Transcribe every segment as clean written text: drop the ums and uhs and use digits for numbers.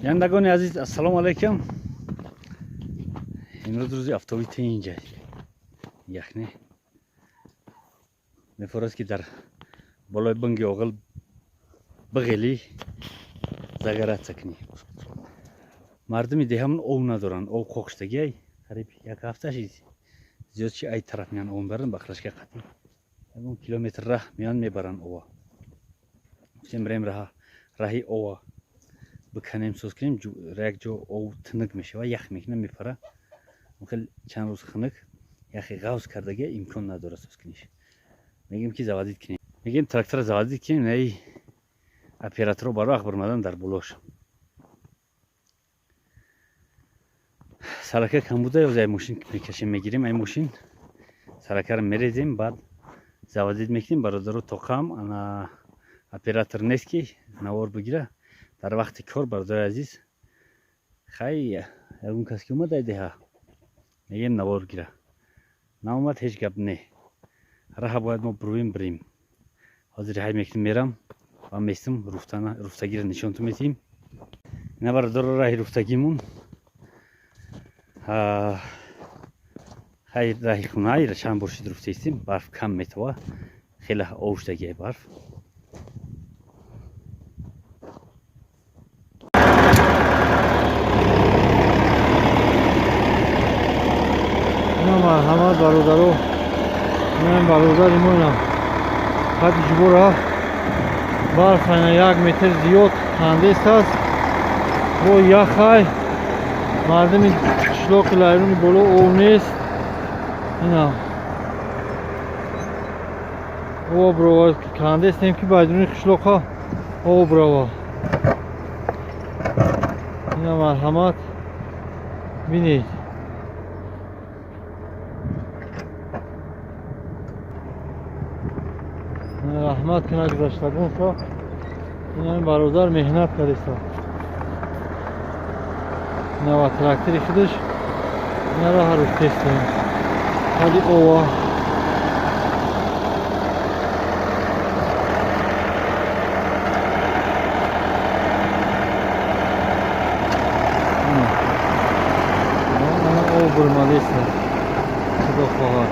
Бинандагони азиз, ассалому алайкум. Имрӯз рӯзи офтоби тинҷ яхне. Мефорад ки дар болои банги оғил бағелӣ загаратса кунӣ. Мардуми деҳамон ов надоранд, ов қоқиштагиай. Қариб як ҳафта шид. Зиёд чи ай тараф меян ов мебаранд, ба хлашка қатӣ. Ягон километр раҳ меян мебаранд ова. Гуфтем бирем раҳи ова биканем, соз кунем, як ҷо ов тинук мешава, ях мекунад, мепара. Хел чанд рӯз хунук яхи ғавз кардагия имкон надорад соз куниш. Мегем ки заводить кунем. Мегем трактора заводить кунем, наи операторо барвақт баромадан дар болош. Сарака кам буда, ёз ай мошин мекашем, мегирем ай мошин. Саракаро мерезем, баъд заводить мекунем. Бародаро тоқам, ана оператор нест ки навор бигира. Дар вақти кор, бародари азиз, хай ягон кас ки омад ай деҳа, мегем навор гира. Наомад, ҳеҷ гап не. Раҳа бояд мо бирӯем бирем. Ҳозир ҳай мекунем, мерам ва местам, руфтагиро нишонтон метиҳем. Ина бародаро раҳи руфтагимон. Хай раҳи хунаира чанд бор шид руфтаистем, барф кам метова, хеле овуштагиай барф. Марҳамат бародаро, инам бародари мо, инам хати ҷубора барф ана 1 метр зиёд тандест аст, бо яхай. Мардуми қишлоқи Лайруни боло ов нест. Ина об рова кандестем ки байдуни қишлоқа об рава. Ина марҳамат бинед. Раҳмат кунад гузаштагоншо. Инами бародар меҳнат кардеста. Ина трактори худаш инара ҳар рӯз тестем. Ҳали ова. Ана ов бурмадеста. Худо хоҳад.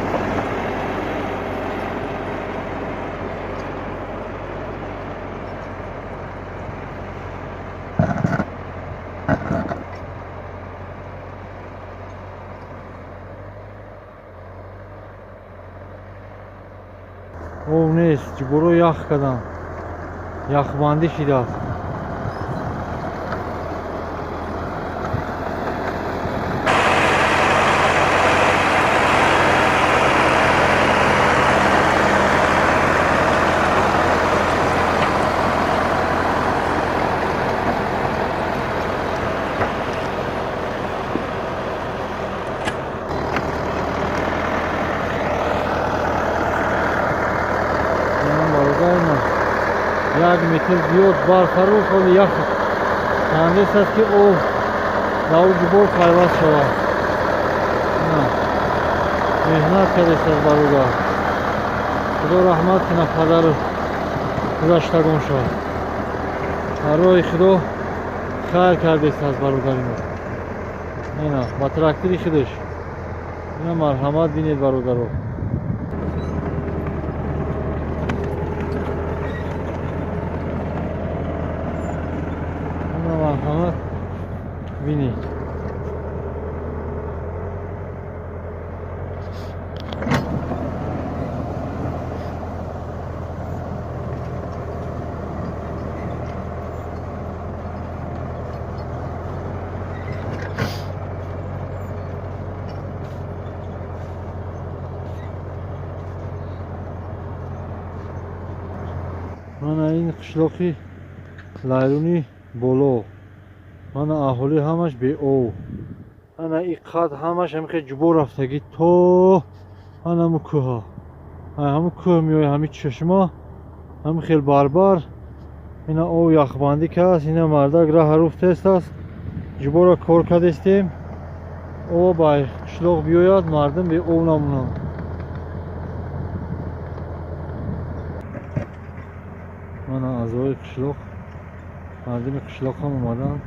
Ов нест, ҷуборо ях карданд, яхбандӣ шидааст. 1 метр зиёд барф ҳар рӯз ҳоли ях тандест аст ки об дар ҷубор пайваст шавад. Меҳнат кардест аз бародар. Худо раҳмат кунад падару гузаштагоншо. Дар роҳи Худо хайр кардест аз бародари мо. Ина ба трактори худаш. Ина марҳамат бинед бародаро. Марҳамат бинед. Мана ин қишлоқи Лайруни боло. Мана аҳолӣ ҳамаш беов. Ана и қад ҳамаш ҳамихе ҷубор рафтагӣ то ҳанаму кӯҳа. Ҳаму кӯҳ меояд, ҳами чашма, ҳами хел барбар. Ина ов яхбандӣ кааст, ина мардак раҳа руфтест аст. Ҷубора кор кардестем. Об ба қишлоқ биёяд, мардум беов намонанд. Мана аъзои қишлоқ, мардуми қишлоқ ҳам омаданд.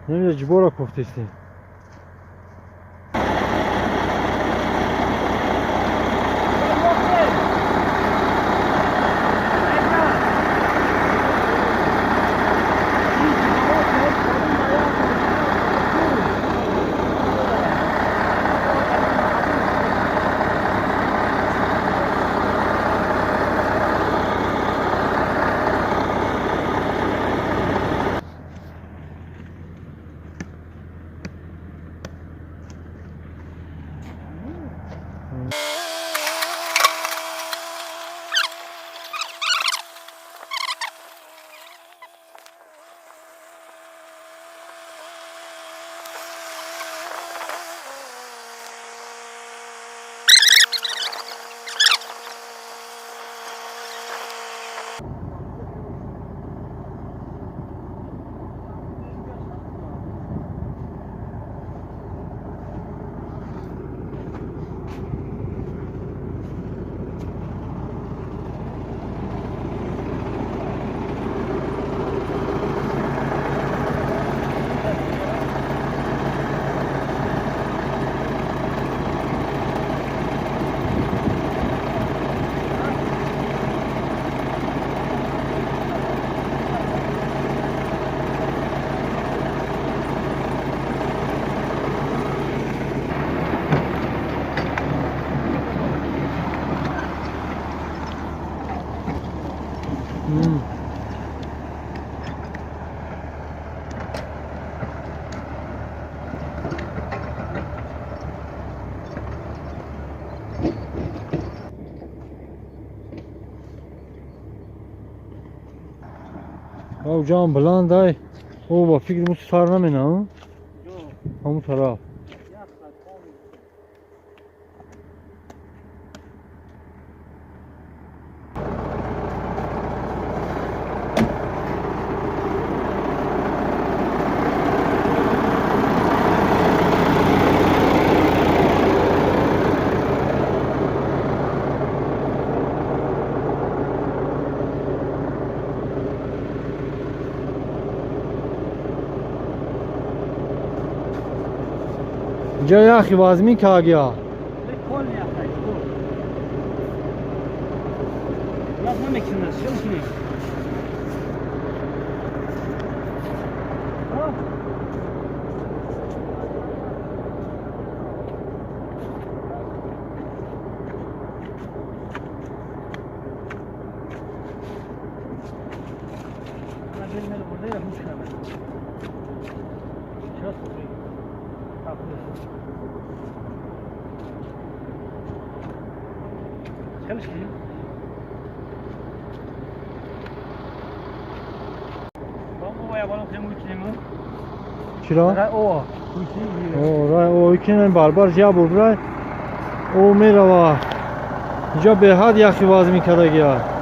Намеда ҷубора кофтестем. Ҷон баланд ай. О ба фикр мус сар намена. Ҳамун тараф. اینجا یخی وزمی که گیا. چرا؟ رای او کنن بربر جا برای او میروا اینجا به حد یخی باز میکرده گیا.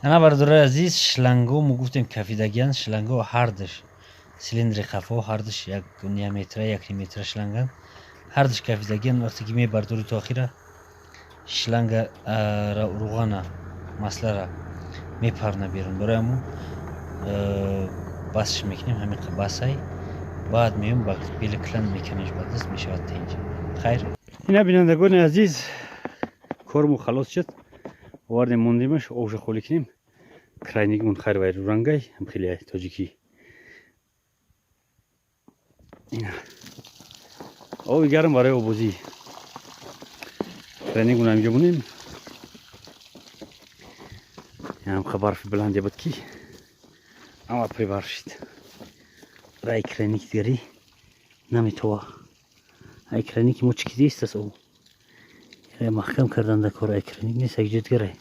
Ана бародарои азиз, шланго мо гуфтем кафидагиян, шланго ҳардаш цилиндри қафо ҳардаш як диаметра, як метра шланган, ҳардаш кафидагиян. Вақте ки мебардори то охира шланга руғана маслара мепарна берун. Барои ҳамун басш мекунем, ҳамин басай, баъд меём ба бели клан мекунеш, ба даст мешавад тинҷ. Хайр, ина бинандагони азиз, корму халос шуд. Овардем, мондемаш, обша холӣ кунем. Крайникмон хайр вай рангай ҳам хеле тоҷикӣ. Ина оби гарм барои обозӣ. Крайникмон ҳаминҷо монем. Ҳам барфи баланде буд, ки ама пой барф шид. Рай крайник дигари наметова. Ай крайники мо чикидист аст, об маҳкам кардан дар кор. Ай крайник нест, як ҷо дигаре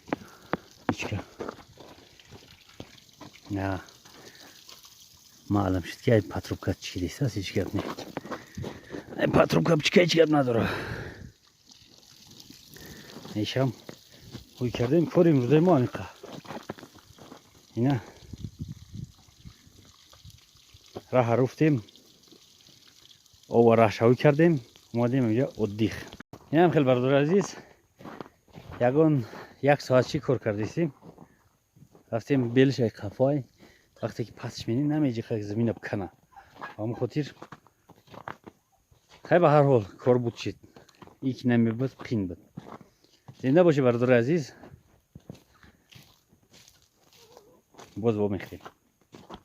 ичка. На маълум шуд, ки ай патрубка чикидист аст. Ҳеҷ гап не, ай патрубка чика, ҳеҷ гап надора. Ишам ҳуй кардем. Кори имрӯзаи мо амиқа. Ина раҳа руфтем, ова раҳшавӣ кардем, омадем инҷа отдых. Инам хел, бародари азиз, ягон як соат чӣ кор кардистем. Рафтем белшай қафой, вақте ки пасш менӣ, намеҷиқа замина бикана. Ба ҳамон хотир хай, ба ҳар ҳол кор буд, шид. И ки намебуд, қин буд. Зинда бошӣ, бародари азиз, боз вомехӯрем.